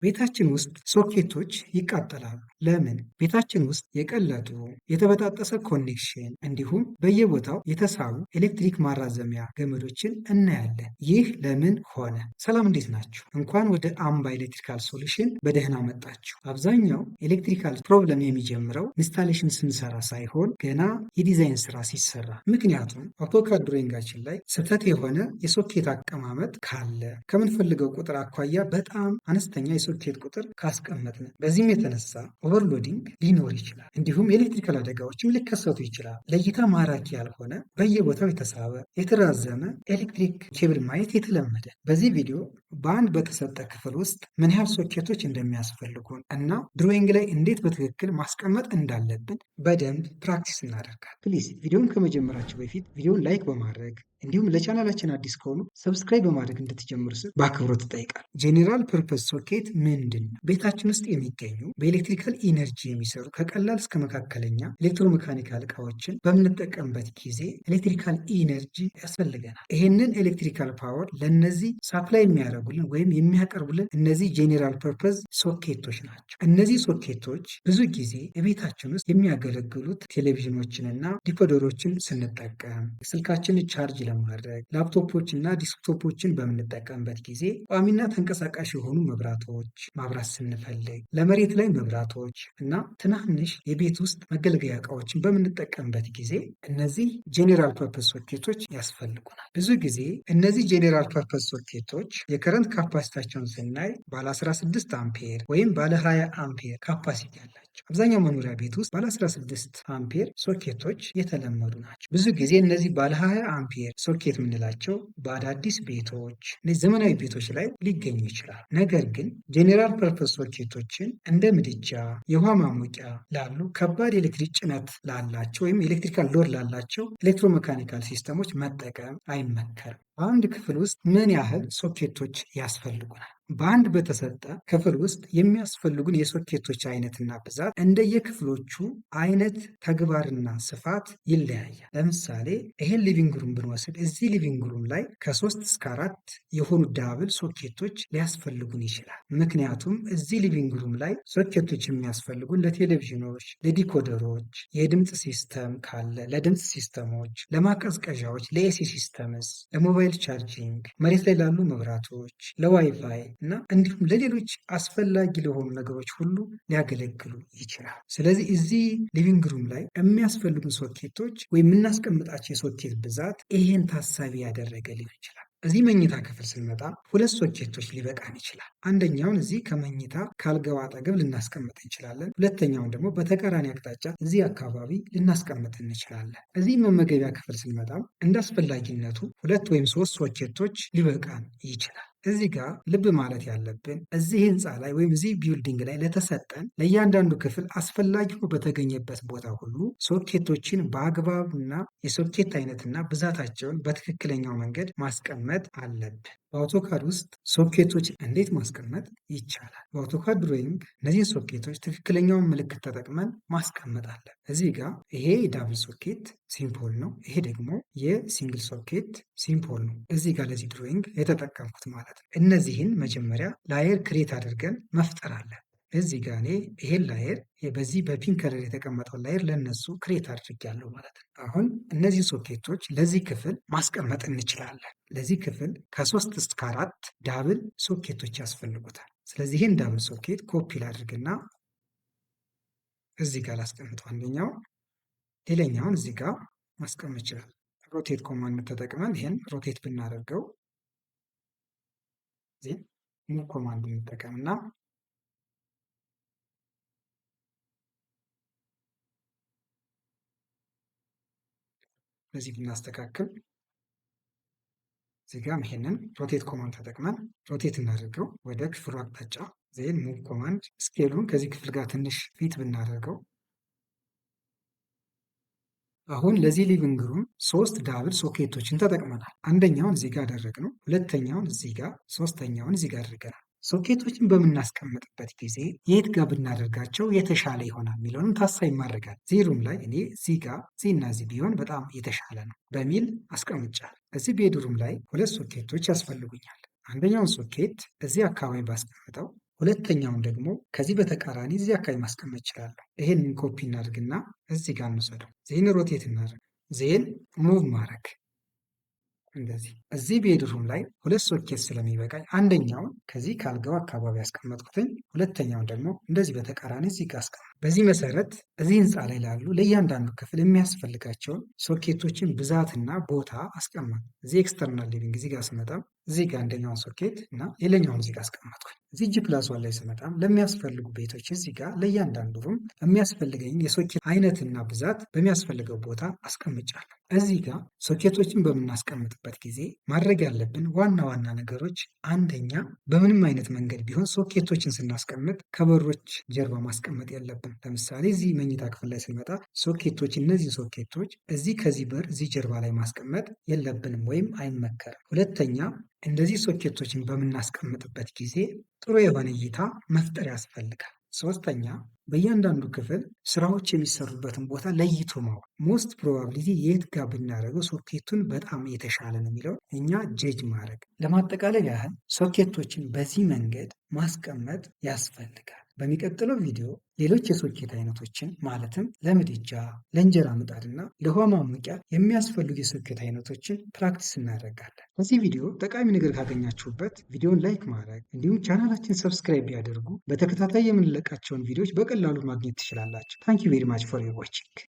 ቤታችን ውስጥ ሶኬቶች ይቃጠላሉ። ለምን? ቤታችን ውስጥ የቀለጡ፣ የተበጣጠሰ connection እንዲሁም በየቦታው የተሳቡ ኤሌክትሪክ ማራዘሚያ ገመዶችን እናያለን። ይህ ለምን ሆነ? ሰላም፣ እንዴት ናችሁ? እንኳን ወደ አምባ Electrical Solution በደህና መጣችሁ። አብዛኛው electrical problem የሚጀምረው installation ስንሰራ ሳይሆን ገና የዲዛይን ስራ ሲሰራ። ምክንያቱም AutoCAD drawing ኣችን ላይ ስህተት የሆነ የሶኬት አቀማመጥ ካለ፣ ከምንፈልገው ቁጥር አኳያ በጣም አነስተኛ የሶኬት ቁጥር ካስቀመጥን፣ በዚህም የተነሳ overloading ሊኖር ይችላል። እንዲሁም የ electrical አደጋዎችም ሊከሰቱ ይችላል። ለእይታ ማራኪ ያልሆነ፣ በየቦታው የተሳበ፣ የተራዘመ ኤሌክትሪክ ኬብል ማየት የተለመደ። በዚህ ቪዲዮ በአንድ በተሰጠ ክፍል ውስጥ ምን ያህል ሶኬቶች እንደሚያስፈልጉን እና drawing ላይ እንዴት በትክክል ማስቀመጥ እንዳለብን በደንብ practice እናደርጋለን። Please ቪዲዮን ከመጀመራችሁ በፊት ቪዲዮን like በማድረግ እንዲሁም ለቻናላችን አዲስ ከሆኑ subscribe በማድረግ እንድትጀምሩ ስል በአክብሮት እጠይቃለሁ። General purpose socket ምንድን ነው? ቤታችን ውስጥ የሚገኙ በ electrical energy የሚሰሩ ከቀላል እስከ መካከለኛ electromechanical እቃዎችን በምንጠቀምበት ጊዜ electrical energy ያስፈልገናል። ይህንን electrical power ለእነዚህ supply የሚያደርጉልን ወይም የሚያቀርቡልን እነዚህ general purpose ሶኬቶች ናቸው። እነዚህ ሶኬቶች ብዙ ጊዜ የቤታችን ውስጥ የሚያገለግሉት ቴሌቪዥኖችንና decoder ኦችን ስንጠቀም፣ ስልካችንን charge ለማድረግ፣ ላፕቶፖች እና desktop ኦችን በምንጠቀምበት ጊዜ፣ ቋሚና ተንቀሳቃሽ የሆኑ መብራቶች ማብራት ስንፈልግ፣ ለመሬት ላይ መብራቶች እና ትናንሽ የቤት ውስጥ መገልገያ እቃዎችን በምንጠቀምበት ጊዜ እነዚህ general purpose ሶኬቶች ያስፈልጉናል። ብዙ ጊዜ እነዚህ general purpose ሶኬቶች የ current capacity ያቸውን ስናይ ባለ 16 አምፔር ወይም ባለ 20 አምፔር capacity አላቸው። አብዛኛው መኖሪያ ቤት ውስጥ ባለ 16 አምፔር ሶኬቶች የተለመዱ ናቸው። ብዙ ጊዜ እነዚህ ባለ 20 አምፔር ሶኬት የምንላቸው በአዳዲስ ቤቶች፣ እነዚህ ዘመናዊ ቤቶች ላይ ሊገኙ ይችላል። ነገር ግን general purpose ሶኬቶችን እንደ ምድጃ፣ የውሃ ማሞቂያ ላሉ ከባድ ኤሌክትሪክ ጭነት ላላቸው ወይም electrical load ላላቸው electromechanical system ኦች መጠቀም አይመከርም። በአንድ ክፍል ውስጥ ምን ያህል ሶኬቶች ያስፈልጉናል? በአንድ በተሰጠ ክፍል ውስጥ የሚያስፈልጉን የሶኬቶች አይነትና ብዛት እንደየክፍሎቹ አይነት፣ ተግባርና ስፋት ይለያያል። ለምሳሌ ይሄን living room ብንወስድ እዚህ living room ላይ ከሶስት እስከ አራት የሆኑ double ሶኬቶች ሊያስፈልጉን ይችላል። ምክንያቱም እዚህ living room ላይ ሶኬቶች የሚያስፈልጉን ለቴሌቪዥኖች፣ ለ decoder ኦች፣ የድምፅ system ካለ ለድምፅ system ኦች፣ ለማቀዝቀዣዎች፣ ለ AC systems፣ ለ mobile charging፣ መሬት ላይ ላሉ መብራቶች፣ ለዋይፋይ እና እንዲሁም ለሌሎች አስፈላጊ ለሆኑ ነገሮች ሁሉ ሊያገለግሉ ይችላል። ስለዚህ እዚህ living room ላይ የሚያስፈልጉን ሶኬቶች ወይም የምናስቀምጣቸው የሶኬት ብዛት ይሄን ታሳቢ ያደረገ ሊሆን ይችላል። እዚህ መኝታ ክፍል ስንመጣ ሁለት ሶኬቶች ሊበቃን ይችላል። አንደኛውን እዚህ ከመኝታ ካልጋው አጠገብ ልናስቀምጥ እንችላለን። ሁለተኛውን ደግሞ በተቃራኒ አቅጣጫ እዚህ አካባቢ ልናስቀምጥ እንችላለን። እዚህ መመገቢያ ክፍል ስንመጣ እንደ አስፈላጊነቱ ሁለት ወይም ሶስት ሶኬቶች ሊበቃን ይችላል። እዚህ ጋር ልብ ማለት ያለብን እዚህ ህንፃ ላይ ወይም እዚህ building ላይ ለተሰጠን ለእያንዳንዱ ክፍል አስፈላጊ ሆኖ በተገኘበት ቦታ ሁሉ ሶኬቶችን በአግባቡና የሶኬት አይነትና ብዛታቸውን በትክክለኛው መንገድ ማስቀመጥ አለብን። በ AutoCAD ውስጥ ሶኬቶች እንዴት ማስቀመጥ ይቻላል? በ AutoCAD drawing እነዚህን ሶኬቶች ትክክለኛውን ምልክት ተጠቅመን ማስቀመጥ አለብን። እዚህ ጋር ይሄ የ double socket symbol ነው። ይሄ ደግሞ የ single socket symbol ነው። እዚህ ጋር ለዚህ drawing የተጠቀምኩት ማለት ነው። እነዚህን መጀመሪያ layer create አድርገን መፍጠር አለብን። እዚህ ጋር እኔ ይሄን layer፣ በዚህ በ pink color የተቀመጠውን layer ለእነሱ create አድርጌያለሁ ማለት ነው። አሁን እነዚህ ሶኬቶች ለዚህ ክፍል ማስቀመጥ እንችላለን። ለዚህ ክፍል ከሶስት እስከ አራት double ሶኬቶች ያስፈልጉታል። ስለዚህ ይህን double socket copy ላድርግና እዚህ ጋር ላስቀምጠው አንደኛው፣ ሌላኛውን እዚህ ጋር ማስቀመጥ ይችላል። Rotate command ተጠቅመን ይሄን rotate ብናደርገው፣ እዚህ move command እንጠቀምና በዚህ ብናስተካክል፣ እዚህ ጋር ይሄንን rotate command ተጠቅመን rotate እናደርገው ወደ ክፍሉ አቅጣጫ፣ then move command scale ኡን ከዚህ ክፍል ጋር ትንሽ fit ብናደርገው፣ አሁን ለዚህ living room ሶስት double ሶኬቶችን ተጠቅመናል። አንደኛውን እዚህ ጋር አደረግነው፣ ሁለተኛውን እዚህ ጋር፣ ሶስተኛውን እዚህ ጋር አድርገናል። ሶኬቶችን በምናስቀምጥበት ጊዜ የት ጋር ብናደርጋቸው የተሻለ ይሆናል የሚለውንም ታሳቢ ማድረግ አለ። እዚህ room ላይ እኔ እዚህ ጋር፣ እዚህ እና እዚህ ቢሆን በጣም የተሻለ ነው በሚል አስቀምጫለሁ። እዚህ bedroom ላይ ሁለት ሶኬቶች ያስፈልጉኛል። አንደኛውን ሶኬት እዚህ አካባቢ ባስቀምጠው፣ ሁለተኛውን ደግሞ ከዚህ በተቃራኒ እዚህ አካባቢ ማስቀመጥ እችላለሁ። ይሄንን ኮፒ እናድርግና እዚህ ጋር እንውሰደው። Then rotate እናድርግ። Then move ማድረግ እንደዚህ። እዚህ bedroom ላይ ሁለት ሶኬት ስለሚበቃኝ አንደኛውን ከዚህ ካልጋው አካባቢ ያስቀመጥኩትኝ፣ ሁለተኛውን ደግሞ እንደዚህ በተቃራኒ እዚህ ጋር አስቀመጥ። በዚህ መሰረት እዚህ ህንፃ ላይ ላሉ ለእያንዳንዱ ክፍል የሚያስፈልጋቸውን ሶኬቶችን ብዛትና ቦታ አስቀመጥ። እዚህ external living እዚህ ጋር ስመጣም እዚህ ጋር አንደኛውን ሶኬት እና ሌላኛውን እዚህ ጋር አስቀመጥኩኝ። እዚህ G+1 ላይ ስመጣም ለሚያስፈልጉ ቤቶች እዚህ ጋር ለእያንዳንዱ room የሚያስፈልገኝን የሶኬት አይነትና ብዛት በሚያስፈልገው ቦታ አስቀምጫለሁ። እዚህ ጋር ሶኬቶችን በምናስቀምጥበት ጊዜ ማድረግ ያለብን ዋና ዋና ነገሮች፣ አንደኛ በምንም አይነት መንገድ ቢሆን ሶኬቶችን ስናስቀምጥ ከበሮች ጀርባ ማስቀመጥ የለብንም። ለምሳሌ እዚህ መኝታ ክፍል ላይ ስንመጣ ሶኬቶች፣ እነዚህ ሶኬቶች እዚህ ከዚህ በር እዚህ ጀርባ ላይ ማስቀመጥ የለብንም ወይም አይመከርም። ሁለተኛ እንደዚህ ሶኬቶችን በምናስቀምጥበት ጊዜ ጥሩ የሆነ እይታ መፍጠር ያስፈልጋል። ሶስተኛ በእያንዳንዱ ክፍል ስራዎች የሚሰሩበትን ቦታ ለይቶ ማወቅ፣ most probability የት ጋር ብናደርገው ሶኬቱን በጣም የተሻለ ነው የሚለው እኛ judge ማድረግ። ለማጠቃለል ያህል ሶኬቶችን በዚህ መንገድ ማስቀመጥ ያስፈልጋል። በሚቀጥለው ቪዲዮ ሌሎች የሶኬት አይነቶችን ማለትም ለምድጃ፣ ለእንጀራ ምጣድና ለውሃ ማሞቂያ የሚያስፈልጉ የሶኬት አይነቶችን practice እናደርጋለን። በዚህ ቪዲዮ ጠቃሚ ነገር ካገኛችሁበት ቪዲዮን like ማድረግ እንዲሁም ቻናላችን subscribe ቢያደርጉ በተከታታይ የምንለቃቸውን ቪዲዮዎች በቀላሉ ማግኘት ትችላላችሁ። Thank you very much for your watching.